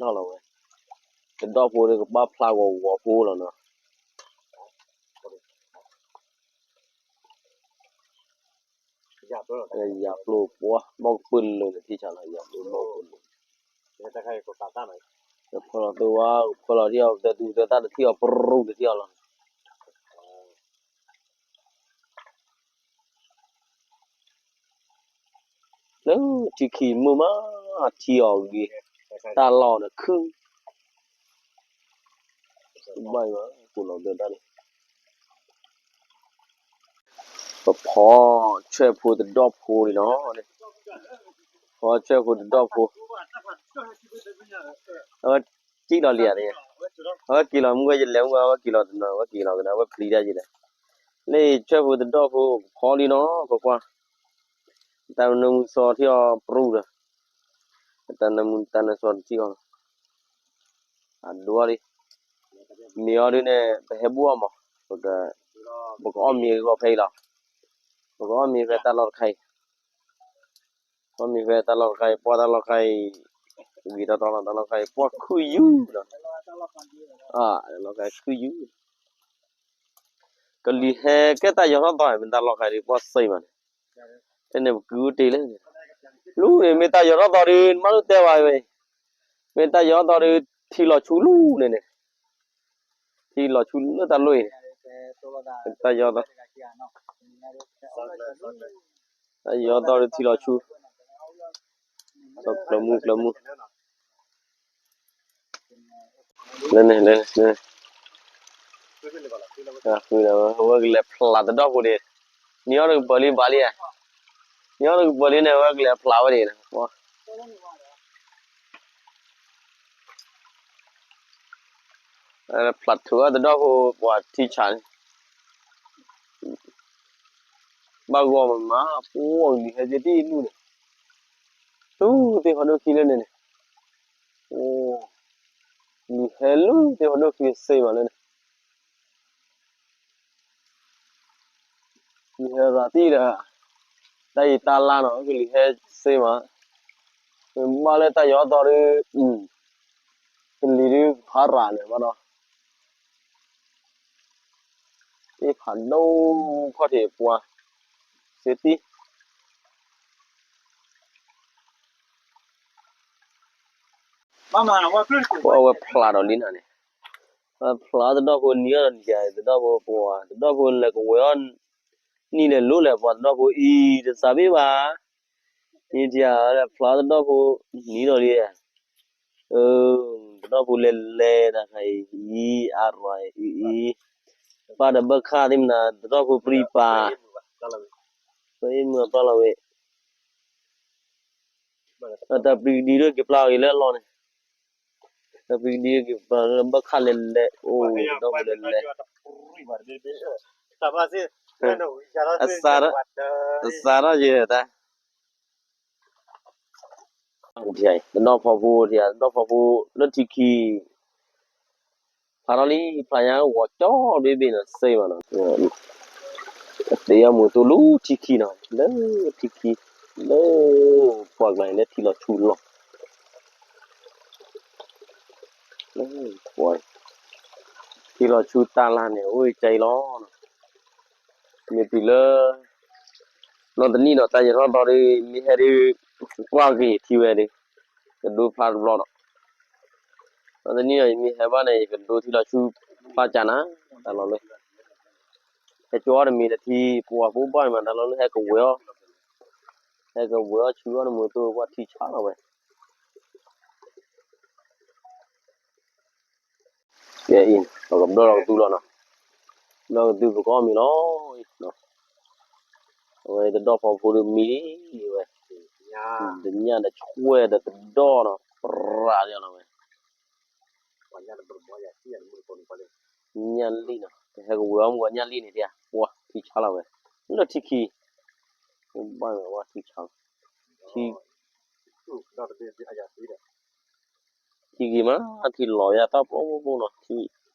ကျဲထီၣ်လီၤဝဲ, တဒီဖိန့ၣ်ကဘၣ်ဖျါဂီၤဂီၤဖိလီၤနီၤ ယၤပျိပှၤ ဘီၣ်ကပၢၢ်လၢာ်န့ၣ် ထံဆးလီၤ ယၤပျိဘီၣ်ကပၢၢ်လၢာ်, ကဖၢလီၤသိဝဲ, ကဖၢလီၤထံအီၤ ပတဲသူတဲသၣ်တထံၣ်အီၤပရူၣ်တထံၣ်အီၤလီၤ လၢထံခံမုာ်မး, ထံအီၤဂ့ၤ, တၢ်လီၢ်န့ၣ်ခုၣ်, ဘၣ်ယွၤ, ကိးလီၤဘဲတၢ်န့ၣ်, ပဖီဆွဲၣ်ဖိတဒီဖိန့ၣ်နီၤ, ဖီဆွဲၣ်ဖိတဒီဖိ, အဝဲက့ၤလီၤလံဧါ, အဝဲက့ၤလီၤမုၢ်ဝဲယလဲၤမုၢ်ဝဲ အဝဲက့ၤလီၤတနီၤ အဝဲက့ၤလီၤကဒီး အဝဲပျံၤတၢ်ယံၤဒီး, လၢဆွဲၣ်ဖိတဒီဖိကဖီလံနီၤ ပကွၢ်, တၢ်နၢမူစီထံအီၤပရူၣ်ဒီး, တၢ်နၢမူတၢ်နၢစီတထံၣ်အီၤလီၤ, အဒိလံ, မ့ၢ်အီၤဒုးန့ၣ် ပဟဲဘူၣ်အီၤမး, ပကအီၣ်မ့ၤဂီၤဖဲအံၤလီၤ, ပကအီၣ်မ့ၤဖဲတၢ်လီၢ်တခါအံၤ ပှၤမ့ၢ်ဖဲတၢ်လီၢ်တခါအံၤ ပှၤတၢ်လီၢ်တခါအံၤ, ဂ့ၤတီတီလီၤ တၢ်လီၢ်တခါအံၤ ပှၤခုၣ်ယူၤလီၤ, တၢ်လီၢ်တခါအံၤခုၣ်ယူၤ, ကလံၤဟဲကဲတၢ်ယီၤထီၣ်သီ မ့ၢ်တၢ်လီၢ်တခါအံၤ ပှၤစံးမးန့ၣ်, ဖဲန့ၣ်ပကုၢ်တ့ၢ်လၢ, လူန့ၣ်မ့ၢ်တၢ်ယီၤထီၣ်သီဒီး နမ့ၢ်လိၣ်တဲဘၣ်ဝဲ, မ့ၢ်တၢ်ယီၤထီၣ်သီဒီး ထံလီၤဆူလူန့ၣ်န့ၣ် ထံလီၤဆူလၢတၢ်လီၢ်အံၤန့ၣ်, တၢ်ယီၤသီ, တၢ်ယီၤသီဒီးထံလီၤဆူ, ကျၢၤမူကျၢၤမူ, လၢန့ၣ် လၢန့ၣ်, ဝဲကလဲၤဖျါတဒီဖိန့ၣ်, နံၤအီၤတကပၤလံဘၣ်လံ, နံၤအီၤတကပၤလံန့ၣ် ဝဲကလဲၤဖျါဝဲန့ၣ် ဖျါထုးအီၤတဒီဖိ ပှၤထံဆးန့ၣ်, ဘၣ်ဂီၢ်မးမး ပှၤကလံၤဟဲက့ၤတံၢ်လူၢ်န့ၣ်, လူၢ်သ့ၣ်ဖးဒိၣ်ခံလၢန့ၣ်န့ၣ်, အိ, လံၤဟဲလူၢ်သ့ၣ်ဖးဒိၣ်ခံစ့မးလၢန့ၣ်, လံၤဟဲရၤတံၢ်ဒီး, တၢ်အံၤတၢ်လါနီၤ ကလံၤဟဲစ့မး, ဘၣ်လၢတၢ်ယီၤသီဒီး, ကလံၤဒုးဖးရၤန့ၣ်ဘၣ်ဒီး သ့ၣ်ဖးဒိၣ်ခီၣ်ထံးပှၤ, စ့တံၢ်, အဝဲဖျါဒီးလံနၤန့ၣ်, ဖျါတဒီဖိနံၤအီၤဒီးနံၤ တဒီဖိပှၤ တဒီဖိလဲၤကဝဲၤအီၤ, နံၤလဲၤလိၤလဲၤပှၤ တဒီဖိအံၤတစးဘ့ၣ်ဘၣ်, နံၤတယၤလဲၤဖျါတဒီဖိ, နံၤဒီးလံ တဒီဖိလဲၤလဲၤတၢ်ခါအံၤ အံၤအါရၤအံၤအံၤ, ပၢ်ဒီးဘၣ်ခါသ့ၣ်မနၤ တဒီဖိပြံပာ်, ပအ့ၣ်မုၢ်အပျၢ်လီၤဝဲ, တၢ်ပြံကဒံဒိၣ်က့ၤပျၢ်အီၤက့ၤလၢအလီၢ်န့ၣ်, တၢ်ပြံကဒံဒိၣ်က့ၤပျၢ်လၢဘၣ်ခါလဲၤလဲၤ အိၣ်တဒီဖိလဲၤလဲၤ အစးထီၣ်ယဲတၢ်, တဒီဖီဖိ တဒီဖီဖိလၢထံခံ, ဖျါထီၣ်လံ ဖျါညါဂီၤကၠီဘ့ၣ်ဘ့ၣ်နီၤ စ့မးနီၤ, အသ့ၣ်အီၣ်မူသိလၢထံခံနီၤ လၢထံခံ, လၢပှၤကျါန့ၣ် လၢထံလီၤဆူလီၤ ထံလီၤဆူတၢ်လါန့ၣ် အိၣ်ကၠီလီၤ, မ့ၢ်တုၤလၢ နီၢ်တနံၣ်ဒီးတၢ်ယဲၤထီၣ်သီဒီး မ့ၢ်ဟဲဒီး ကွၢ်က့ၤထံဝဲဒီး ကဒိဖျါတဘျီဒီး နီၢ်တနံၣ်ဒီး ယမ့ၢ်ဟဲဘၣ်န့ၣ် ယကဒိထံလီၤဆူဖျါကၢ်နၤ တၢ်လီၤလၢ ဟဲကၠီအီၣ်တမံၤလၢထံပှၤဖိဘၣ်မး တၢ်လီၤလၢဟဲကဝဲၤအီၣ်, ဟဲကဝဲၤအီၣ်ဆူအီၣ်နမူသိ ပှၤထံဆါလီၤဝဲ ပကဘျီလီၤကသူလီၤနီၤ, ဘျီကသူပကအီၣ်မ့ၤလီၤ, အဝဲတဒီဖီဖိဒီးမံလံဝဲ, တညၣ်ဒီးဆွဲဒီးတဒီနီၤ ပရၤလီၤဝဲ, ညၣ်လံနီၤ ဟဲကဝဲၤအီၣ်မူကီးညၣ်လံန့ၣ် ပှၤထံဆါလီၤဝဲ, လၢထံခံ, ဘၣ်ဝဲထံဆါလီၤ, ထံ ထံဂ့ၤမး ထံလီၤယၤတၢ်ပျီပျီ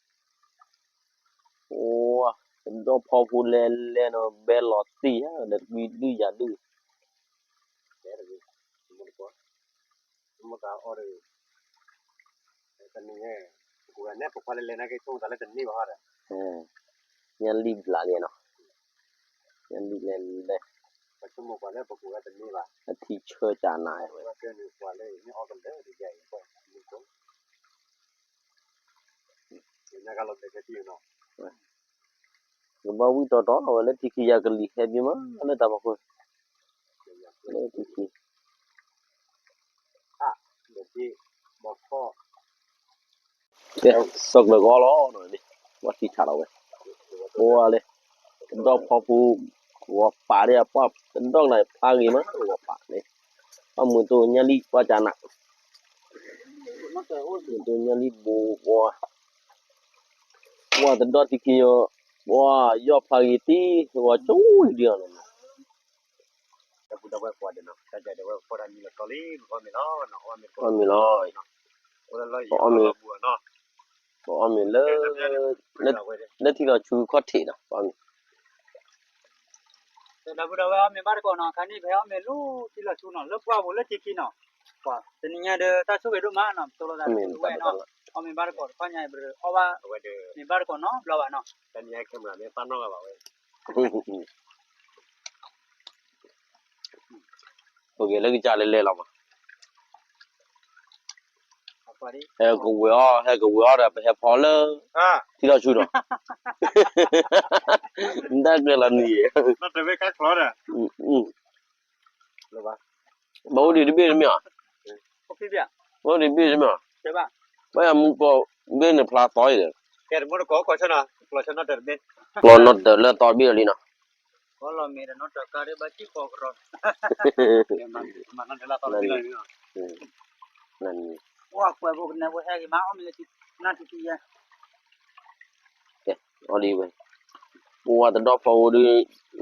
နီၤ ထံလီၤဂ့ၤမး, အိ, တဒီဖီဖိလဲၤလဲၤနီၤ ဘဲလီၤတံၢ်ဧါ ဒီးတကွံဒုၣ်ယၤဒုၣ် ညၣ်လံၣ်ဘျးလံနီၤ, ညၣ်လံၣ်လဲၤလဲၤ, အထံဆၢကၢ်နၤဝဲ, ကဘၣ်ဝံၣ်တီတီလီၤဝဲလၢထံခံ ယၤကလံၤဟဲဘ့ၣ်မး လၢတၢ်ဖီခိၣ်, လၢထံခံ ကဲ စီၤကျၢၤကီလီၤ, ပှၤထံဆါလီၤဝဲ, အိၣ်ဝဲလၢ တဒီဖီဖိ ဂီၤပာ်ဒ်အပှၢ်တဒီကနၣ်ဖျါဂ့ၤမး ဂီၤပာ်န့ၣ်, အမုၢ်တိၢ်ညၣ်လံၣ်ပှၢ်ကၢ်နး, မုၢ်တိၢ်ညၣ်လံၣ်ဘိပှၢ်, ပှၢ်တဒီထံခံ, ပှၢ်ယီၢ်ဖျါဂ့ၤတံၢ် ဂီၤကၠိဒံးအီၤန့ၣ် အီၣ်မ့ၤလီၤ, ပအီၣ်မ့ၤလၢ လၢထံလီၤဆူခီၣ်ထံးနီၤ ပအီၣ်မ့ၤ, ဒီပုၢ်ဒီဝဲၢ်အီၣ်မ့ၤဘၣ်တကိးနီၤ ခါန့ၣ် ပဟဲအီၣ်မ့ၤလၢထံလီၤဆူနီၤ လၢပှၢ်ပူၤလၢထံခံနီၤ, ပှၤတနံၤညါဒီးတၢ်ဆိၣ်ဂ့ၤဒိၣ်မးနီၤ ပတိၢ်လိာ်သးဒီပုၢ်ဒီဝဲၢ်နီၤ, အီၣ်မ့ၤဘၣ်တကိးတခီညါ ပအီၣ်ဘၣ်မ့ၤဘၣ်တကိးနီတဘျီဘၣ်နီၤ ပကဲလၢကစၢ်လဲၤလဲၤလီၤမး, ဟဲကဝဲၤအီၣ် ဟဲကဝဲၤအီၣ်ဒီး ပဟဲဖီလၢ ထံလီၤဆူဒီး တၢ်ကျဲလီၤနံၤ ဘၣ်အိၣ်ဒံးတဘ့ၣ်တမ့ၢ်ဧါ, ဘၣ်အိၣ်ဒံးတဘ့ၣ်တမ့ၢ်ဧါ, ဘၣ်ယမူကီၢ်ဘ့ၣ်န့ၣ်ဖျါသီအံၤဒီး ကျီနီၢ်တၢၤလၢသီတဘ့ၣ်လီၤလံနီၤ, အီၣ်ဒံးဝဲ ပှၤတဒီဖီဧိၤဒီး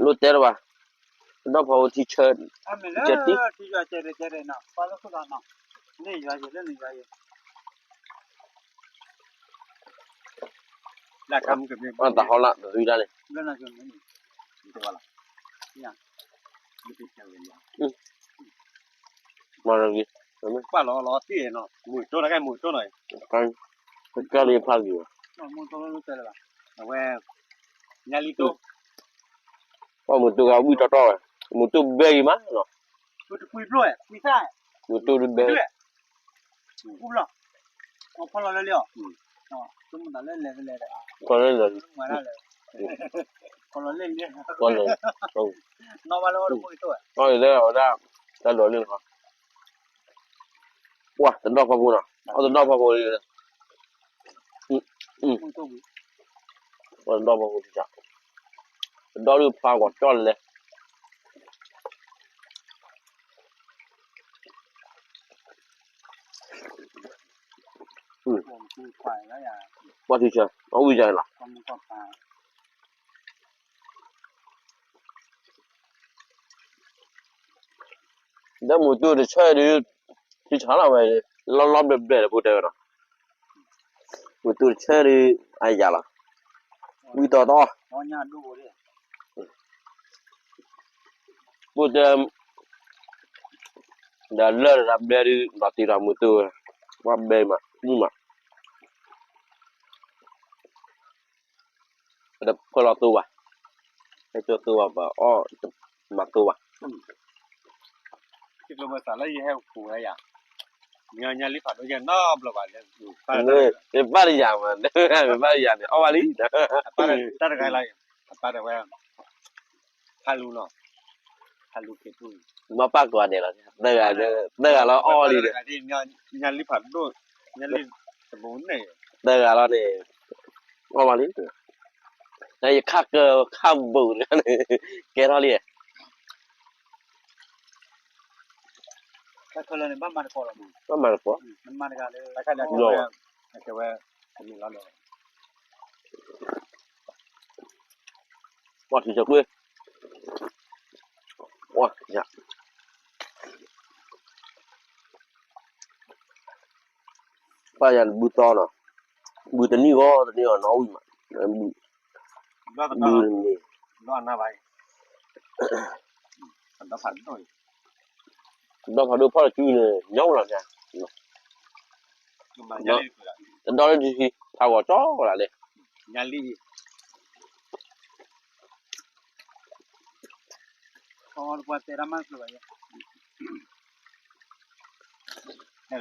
လိၣ်တဲတဘၣ်, တဒီဖီဧိၤထံဆၢ, ထံဆၢတံၢ်, တၢ်ဟီလၢတသံတၢ်န့ၣ်, မၤလီၤဂ့ၤ, ပှၤလီၤလီၤတံၢ်နီၤ, မုၢ်တိၢ်တၢ်ကဲမုၢ်တိၢ်နီၤ, ကဲလံဖးဂ့ၤဘၣ်, အဝဲ, ညါလံတိၢ်, ပှၤမုၢ်တိၢ်ဂၤဝံၣ်တီတီဝဲ, မုၢ်တိၢ်ဘဲဂ့ၤမးနီၤ, မုၢ်တိၢ်တဘဲ, ဖီလီၤလၢလီၤ, ဖီလီၤလၢလီၤ, အီၣ်လီၤလၢလီၤ, တၢ်လီၤလၢလီၤ, ပှၤတဒီဖီဖိနီၤ, အီၣ်တဒီဖီဖိလံ, ပှၤတဒီဖီဖိ, တဒီဒုးဖျါဂီၤကၠီလဲၣ် ပှၤထံဆၢ အဝံၣ်ယၤလီၤ. ဒီးမုၢ်တူၢ်တဆၢဒုး ထံဆးလီၤဝဲ လီၤလီၤဘျဲၣ်ဘျဲၣ်ဒီးဖိတဲဝဲဒီး မုၢ်တူၢ်တဆၢဒုး အယၤလီၤ ဝံၣ်တီတီ ပိၢ်တဲ ဒီးလၢာ်ဒီးတၢ်ဘျဲဒုး ဒီးတံၤဒီးမုၢ်တူၢ်ဝဲ ပှၤဘဲမး မုၢ်မး ပတဖၢလီၤသိဘၣ်, ဟဲကၠိသိဘၣ် ပအီၣ်မၤသိဘၣ်, ယဘၣ်တယၤမး, ဘၣ်တယၤန့ၣ် အီၣ်ဘၣ်လံ, အပၢ်တဂၤလီၤ, အပၢ်တဝဲ ဖးလူနီၤ, ဖးလူက့ၤထူ, မ့ၢ်ပၢ်ကိးဂၤဒဲးလီၤ, သၢဂၤလၢအီၣ်လံဒီး, သၢဂၤလီၤန့ၣ်, အီၣ်ဘၣ်လံ, ယခါကၢခါဘူးတဂၤန့ၣ် ကဲထီၣ်လံ, ဘၣ်မၤတကိး, ပှၤထံဆၢကွ့ၢ်, ပှၤ, ပၢ်ယၤတဘုသီနီၤ, ဘုတနံၣ်ဂီၤတနံၣ်ဂီၤနီၤဝံၣ်မး, ဘုတနံၣ်, ဒီဖးဒိၣ်ဖီၣ်တစုန့ၣ် ညီလီၤ, တဒီလၢထံခံ ဖးဂီၤကၠီလီၤ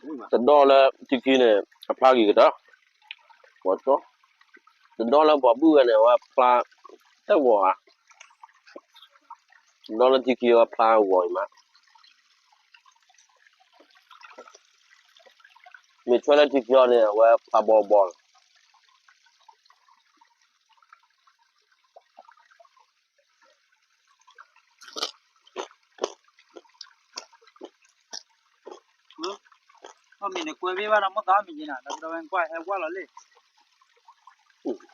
လံ တဒီလၢထံခံန့ၣ် အဖျါဂ့ၤကတၢၢ်, ဂီၤကၠီ, တဒီလၢပှၤဘုၣ်ဝဲန့ၣ် အဝဲဖျါတဂီၤဧါ, တဒီလၢထံခံအဝဲဖျါဂီၤအံၤမး, မ့ၢ်ထွဲလၢထံခံအီၤန့ၣ် အဝဲဖျါဘီဘီလီၤ. အီၣ်မ့ၤန့ၣ်ကွဲဘ့ၣ်ဘၣ်ဒီး မိၢ်သးအီၣ်မ့ၤက့ၤနၤ ဒီးဝဲကွၢ်ဟဲဝါလီၤလံ,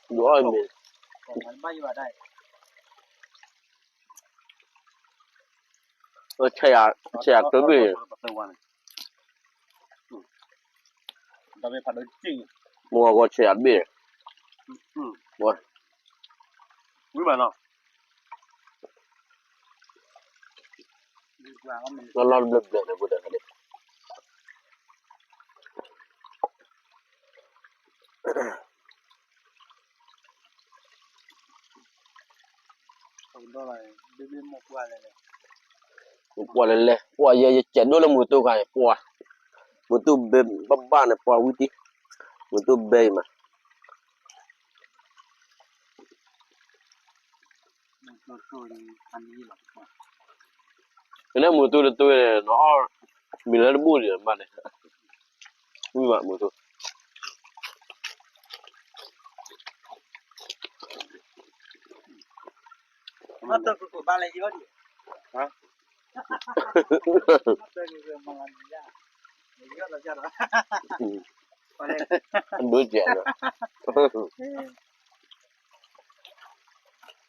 ဒုးအီၣ်မ့ၤ, ဘၣ်ယိၣ်ဘၣ်တၢ်အံၤ ဆဲးယၤတဘ့ၣ်, မ့ၢ်ဂီၤဂီၤဆဲးယၤတဘ့ၣ်, ဝဲ, လီၤလီၤတဘျဲၣ်ဘျဲၣ်န့ၣ် ဘိဒၣ်န့ၣ် ပှၤလဲၤလဲၤ ပှၤယဲယကဲးဒိၣ်လၢမုၢ်တူၢ်ခါန့ၣ် ပှၤ, မုၢ်တူၢ်ဘဲဘၣ်ဘၣ်န့ၣ် ပှၤဝံၤတံၢ်, မုၢ်တူၢ်ဘဲအံၤမး ကန့ၣ်မုၢ်တူၢ်တတူၢ်န့ၣ် နအီၣ်မ့ၤလၢတဘူၣ်ဒံးမးန့ၣ်, ဝံၤမးမုၢ်တူၢ် ဒိၣ်ကဲးလီၤ, ဒိၣ်ကဲးလီၤ, ဒိၣ်ကဲးလီၤ, ဒိၣ်ကဲးလီၤ,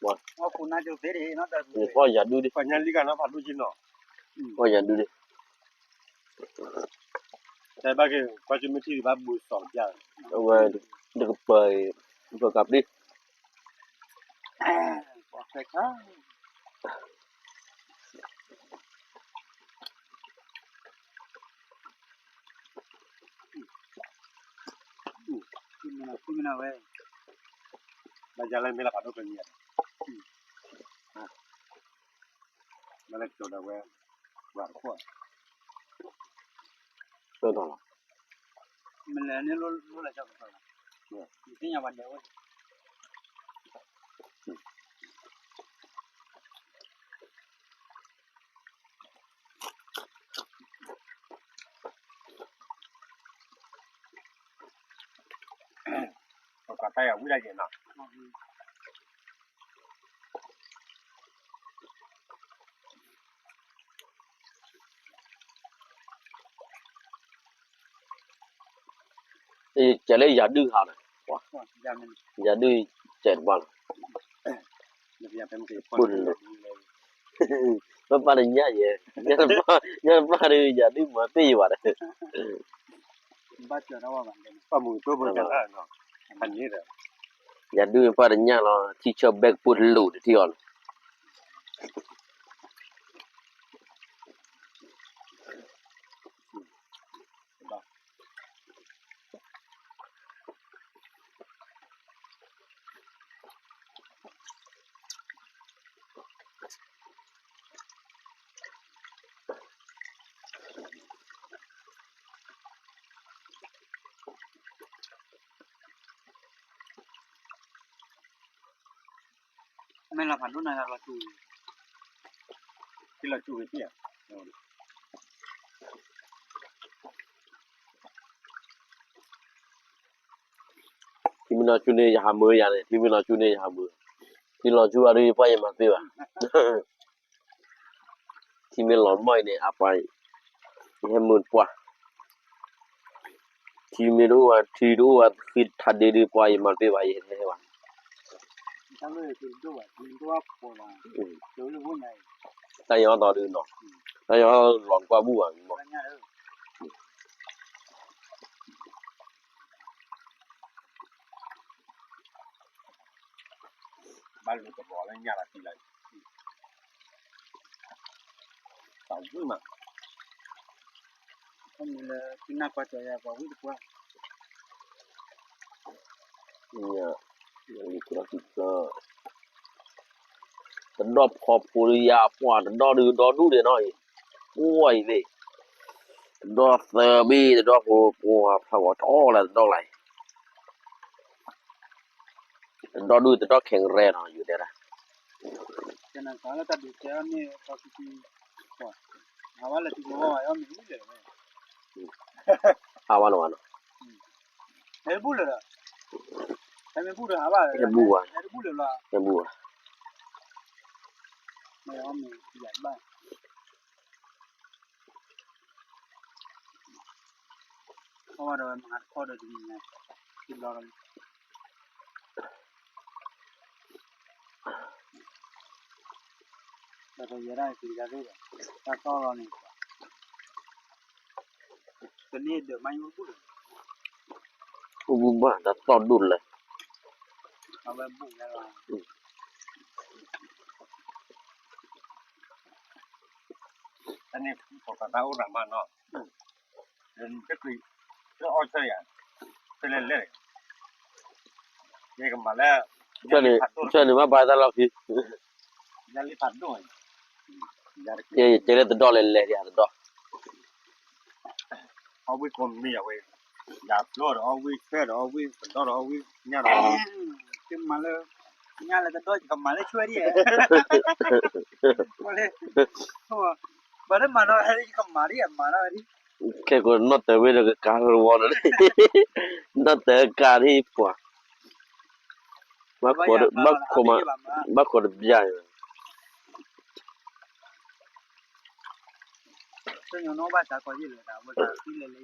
ပှၤ, ဖီၣ်ယၤဒုဒု, ဖီၣ်ယၤဒုဒု, အဝဲ, တကပၤအံၤ, ပကပျံၤ ကဲလၢယၤဒုဟးန့ၣ်, ယၤဒုကဲတဘၣ်လီၤ, ပၢ်တညၣ်ယဲ, ညၣ်တပၣ်ဒီး ယၤဒုမၤပ့ၢ်ယၤဘၣ်ဒီး ယၤဒုပၢ်တညၣ်လီၤ, ထံဆၢဘဲကပၢၢ်တလိၣ်တထံၣ်အီၤန့ၣ် မ့ၢ်လီၤဖးဒိၣ်န့ၣ်လီၤဆူ, လီၤဆူဝဲသ့ၣ်ဧါ, ထံမ့ၢ်လီၤဆူန့ၣ် ယဟးမုာ်ယၤန့ၣ်, ထံမ့ၢ်လီၤဆူန့ၣ် ယဟးမုာ်, ထံလီၤဆူအီၤဒီး ပှၢ်ယမၤပ့ၢ်ဘၣ် ထံမ့ၢ်လီၤမီၢ်အံၤန့ၣ် အပှၤ, ယဟဲမုာ်ပှၢ်, ထံမ့ၢ်တအိၣ်ဘၣ် ထံတအိၣ်ဘၣ် ဃ့ထးဒ့ဒီး ပှၢ်ယမၤပ့ၢ်ဘၣ် ယဟဲဟဲဘၣ်, တၢ်ယီၤသီဒုးနီၤ, တၢ်ယီၤလီၤကွၢ်ဘူၣ်ဘၣ်မီၢ် ဘၣ်လၢကဘီလၢညၣ်လီၤတံၢ်လီၤ, သးဝံၣ်မး, လၢကနၣ်ကွၢ်ကၠီၤယၤပှၤဝံၣ်တပှၢ်, တဒီၣ်ဖီဖိလၢယၤပှၢ် တဒီၣ်ဒုးဒီဒူၣ်ဒဲးနီၤအံၤ, ပှၢ်အံၤလံ, တဒီၣ်သၢဘ့ၣ် တဒီၣ်ဖိ ပှၢ်ဖးဂီၤထီၣ်လၢ တဒီၣ်လၢအံၤ တဒီၣ်ဒုးတဒီၣ်ခဲကရဲနီၤ ယူၤတဲဒၣ်, ဟးဝဲလီၤဝဲနီၤ, ဟဲဘူၣ်ဝဲ, ဟဲဘူၣ်ဝဲ, အိၣ်ဘူၣ်ဘၣ် တၢ်သီၣ်ဒိၣ်လဲၣ်, တၢ်န့ၣ် ပှၤကသးအိၣ်ရၤမးနီၤ, တၢ်အီၣ်ဆၢယၤ, ဖဲလဲၣ်လဲၣ်, ယကမၤလၢ, ဆၢန့ၣ်ဘၣ်ဘၣ်တၢ်လီၢ်ခံ, ယတဲလၢတဒီၣ်လဲၣ်လဲၣ် ယၤတဒီၣ် အီၣ်ဝံၣ်ကိးမံၤအဝဲ, ယၤဖျိဒီးအီၣ်ဝံၣ် ဆၢဒီးအီၣ်ဝံၣ် ကဒီၣ်ဒီးအီၣ်ဝံၣ် ညၣ်ဒီးအီၣ်ဝံၣ်, ကမၤလၢ, ညၣ်လၢတဒီၣ် ယကမၤလၢဆွဲဒ်, ဘၣ်လၢမၤနီၣ် ယကမၤဒ်အမၤနီၣ်ဝဲဒ်, ခဲကိးနီၣ်တၢၤဝဲဒီးကကါလီၤဝီဒီး, နီၣ်တၢၤကါဒ်ပှၤ, ဘၣ်ခိးတဘျၣ်, တညီနီၣ်ဘၣ်စးကီးယဲၢ်လၢၤဒၣ် ဝဲသးသံလဲၤလဲ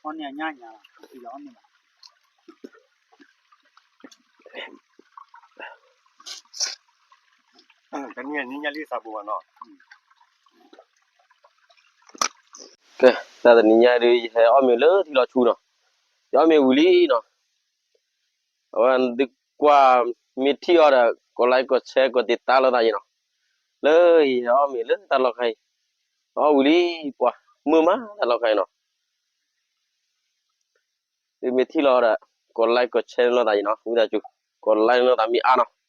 ၤ, အီၣ်န့ၢ်အညၣ်ညါလီၤ, ထံလီၤအီၣ်န့ၢ်လီၤ, တနံၤညါလံသးပူၤဘၣ်နီၤ, ကဲ, တၢ်တနံၤညါဒုး ယဟဲအီၣ်မ့ၤလၢထံလီၤဆူနီၤ, ယအီၣ်မ့ၤဝံၤလံနီၤ, အဝဲဒုးကွၢ်မ့ၢ်ထံၣ်အီၤဒီး ကိးlikeကိးshareကိးတံာ်တာလိာ်သးယံၤနီၤ, လၢယဟဲအီၣ်မ့ၤလၢတၢ်လီၢ်ခါအံၤ, အီၣ်ဝံၤလံ, ပှၤမုာ်မးတၢ်လီၢ်ခါအံၤနီၤ, ဒုးမ့ၢ်ထံၣ်လီၤဒီး ကိးlikeကိးshareလိာ်သးယံၤနီၤ, ဝံသးစူၤ, ကိးlikeလိာ်သးမ့ၢ်အါနီၤ,